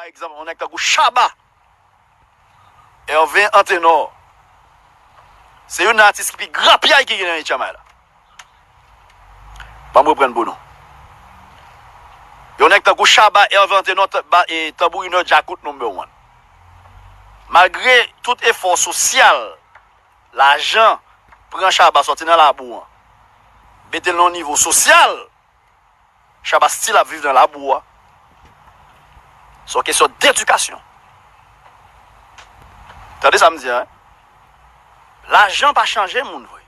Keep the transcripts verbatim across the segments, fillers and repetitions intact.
Egzanp, yon nèg tankou Shabba, Hervé Antenor. Se youn nan atis ki pi grapyay ki gen nan H M I la. Ban m reprann pou nou. Yon nèg tankou Shabba, Hervé Antenor, ta- ba- e tanbourinè Djakout number one. Malgre tout efò sosyal, lajan pran Shabba sòti nan labou an, mete l nan yon nivo sosyal, Shabba still ap viv nan labou a. Se yon kesyon dedikasyon. Tande sa m di a, wi. Lajan pa chanje moun vre.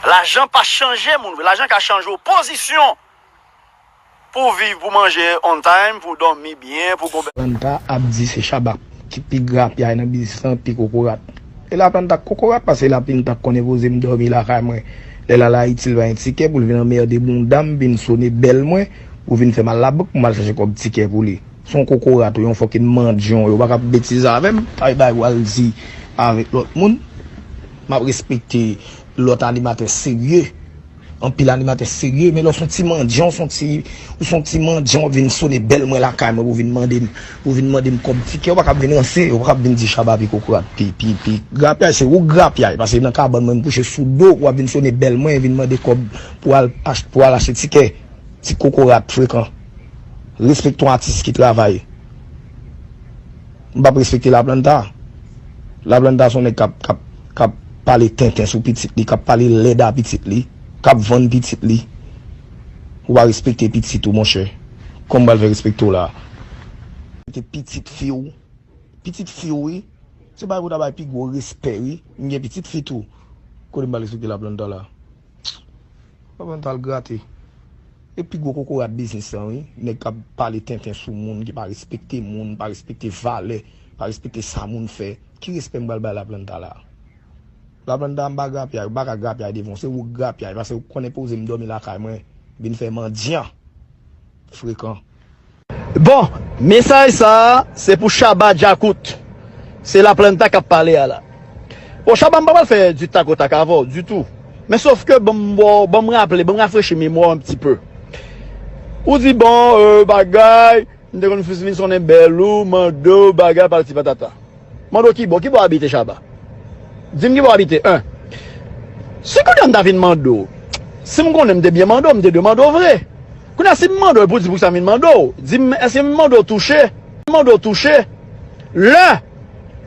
Lajan pa chanje moun vre. Lajan ka chanje w pozisyon pou w viv, pou w manje on time, pou w dòmi byen, pou w gon bèl. Atlanta ap di se Shabba ki pi grapyay nan biznis lan, pi kokorat. E Laplanta kokorat, paske Laplanta konnen poze m dòmi lakay mwen. Lè l al Ayiti, l pa gen tikè pou l vin anmède bounda m, vin sone bèl mwen, pou vin fè m al labank pou m al chache kòb tikè pou li. Se yon kokorat ou yon fucking mandyan, ou pa ka ap betize avè m. Ay bay w al di avèk lòt moun. M ap respekte lòt animatè serye. Anpil animatè serye, men lè w se yon ti mandyan, w se yon ti, ou se yon ti mandyan, w vin sone bèl mwen lakay mwen, ou vin mande m, ou vin mande m kòb tikè, ou pa ka ap vin ranse, ou pa ka ap vin di Shabba pi kokorat, pi, pi, pi grapyay, se ou grapyay, paske nan kabann mwen, m kouche sou do, w ap vin sone bèl mwen, vin mande kòb pou al ach-, pou al achte tikè. Ti kokorat frekan. Respekte yon atis ki travay. M p ap respekte Laplanta. Laplanta se yon nèg k ap, k ap, k ap pale tenten sou pitit li, k ap pale lèd a pitit li, k ap vann pitit li. Ou pa respekte pitit ou, monchè. Kòman m pral fè respekte w la? Respekte pitit fi w. Pitit fi w, wi. Se bagay pou ta bay pi gwo respè, wi. M gen pitit fi tou. Kote m pral respekte Laplanta la? Laplanta al grate. E pi gwo kokorat biznis lan, wi. Nèg k ap pale tenten sou moun, ki pa respekte moun, pa respekte valè, pa respekte sa moun fè. Ki respè m pral bay Laplanta la? Laplanta, m pa grapyay, ou pa ka grapyay devan w, se ou k grapyay, paske ou konnen poze m dòmi lakay mwen, vin fè mandyan. Frekan. Bon, mesaj sa a, se pou Shabba Djakout. Se Laplanta k ap pale a la. Bon, Shabba, m pa pral fè du tac au tac avè w ditou. Men sòf ke ban m, bon, ban m raple, ban m rafrechi memwa w un petit peu. Ou di, bon, euh, bagay, m te konn vin sonnen bèl ou, mande w, bagay, patati patata. Mande w ki bò, ki bò w abite, Shabba? Di m ki bò w abite, en. Si kounye a m ta vin mande w, si m konnen m te byen mande w, m te dwe mande w vre. Kounye a, si m mande w, pou di pou sa m vin mande w, di m, èske m mande w touche? Mande w touche? Lè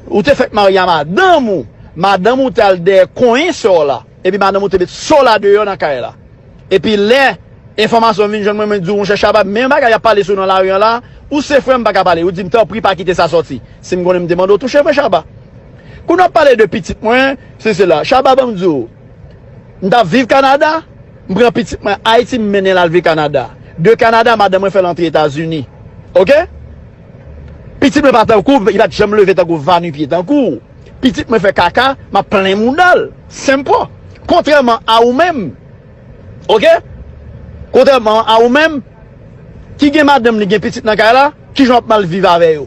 ou te fèk marye a madanm ou, madanm ou te al dèyè konyen sè w la, epi madanm ou te met sè w la deyò nan kay la. Epi lè enfòmasyon vin jwenn mwen, mwen di w, monchè Shabba, men yon bagay y ap pale sou w nan lari an la, ou se frè m, m pa ka pale. Ou di m, tanpri, pa kite sa sòti. Si m konnen m te mande w touche vre, Shabba. Kounye w ap pale de pitit mwen, se sela. Shabba, ban m di w, m t ap viv Kanada, m pran pitit mwen Ayiti, m mennen l al viv Kanada. De Kanada, madanm mwen fè l antre Etazini. Oke? Pitit mwen pa tankou w, li pa t janm leve tankou va nu pye tankou w. Pitit mwen fè kaka, m ap plen mouda l. Senp. Kontrèman a ou menm, oke? Kontrèman a ou menm, ki gen madanm li, gen pitit nan kay la, kijan w ap mal viv avè yo?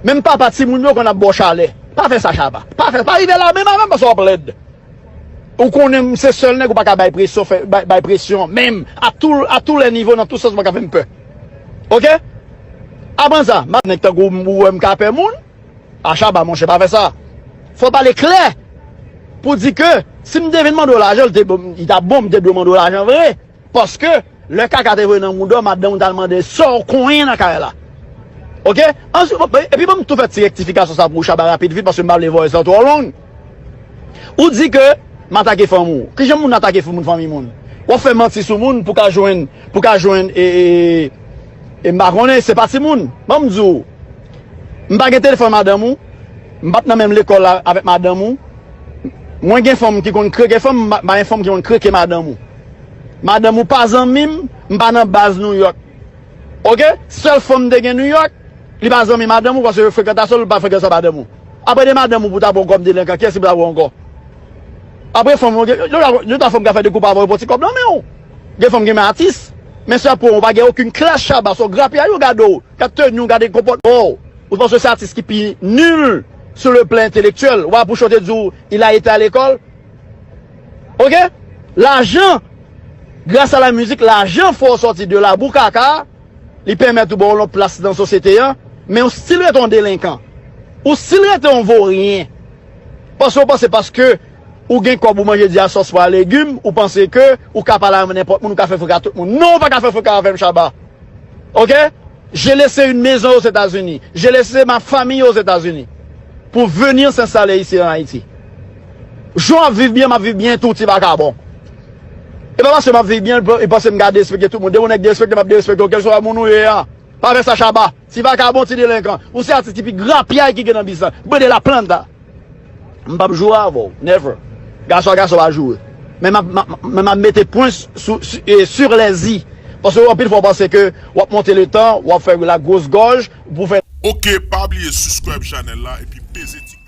Menm papa timoun yo konn ap ba w chalè. Pa fè sa, Shabba. Pa fè, pa rive la menm avè m, paske w ap lèd. Ou konnen m se sèl nèg ou pa ka bay presyon, fè, bay, bay presyon, menm, à tout, à tous les niveaux, nan tout sans, ou pa ka fè m pè. Oke? Apre sa, m ap nèg tankou w, ou wè m ka pè moun? A Shabba, monchè, pa fè sa. Fò w pale klè pou di ke si m te vin mande w lajan, li te bon, li t ap bon, m te dwe mande w lajan vre. Paske lè kaka te voye nan mouda w, madanm ou t al mande sè w konyen nan kay la. Oke? Answit, bon, epi ban m tou fè ti rektifikasyon sa pou ou, Shabba, rapid vit, paske m pa vle voice lan twò long. Ou di ke m atake fanmi w. Kijan moun atake moun, fanmi moun? W ap fè manti sou moun pou ka jwenn, pou ka jwenn, e, e, e, m pa konnen, se pa timoun. Ban m di w, m pa gen telefòn madanm ou, m pa t nan menm lekòl la avèk madanm ou. Mwen gen fanm ki konn kreke fanm, m pa, m pa gen fanm ki konn kreke madanm ou. Madanm ou pa zanmi m, m pa nan baz Nouyòk. Oke? Sèl fanm m te gen Nouyòk, li pa zanmi madanm ou, paske frekantasyon l pa frekantasyon madanm ou. Apre de madanm ou pou ta pran kòm delenkan, kiyès ki pou ta pran ankò? Apre fanm, yo, yo, yo ta fanm ka fè de koup avè w, pran ti kòb nan men w. Gen fanm gen men atis. Men sa pou ou pa gen okenn klas, Shabba, se w grapyay ou gade w, gade teni w, gade konpòtman w. Ou panse se atis ki pi nul sur le plan intellectuel? Ou pa pou chante di w, il a été à l'école? Oke? Lajan, gras a la mizik, lajan fè w sòti de labou kaka, Li pèmèt ou ba w yon plas nan sosyete a, men ou still rete yon delenkan. Ou still rete yon voryen. Paske ou panse paske ou gen kòb ou manje di a sòs pwa legim, ou panse ke ou ka pale avè nenpòt moun, ou ka fè freka tout moun. Non, ou pa ka fè freka avè m, Shabba. Ok? J'ai laissé une maison aux États-Unis. J'ai laissé ma famille aux États-Unis. Pou vini s'installer ici en Haïti. Jan w ap viv byen, m ap viv byen tou, ti vakabon. E pa paske m ap viv byen, e paske m ka derespekte tout moun. Depi yon nèg derespekte, m ap derespekte w, kèlswa moun ou ye a. Pa fè sa, Shabba. Ti vakabon, ti delenkan. Ou se atis ki pi grapyay ki gen nan biznis la. Bande la planta. M p ap joure avè w. Never. Gason a gason pa joure. Men m ap, m ap, men m ap mete pwen sou, sou, e, sur les i. Paske anpil fwa w panse ke w ap monte le tan, w ap fè la gros gòj pou fè. Ok, pa bliye subscribe channel la epi peze ti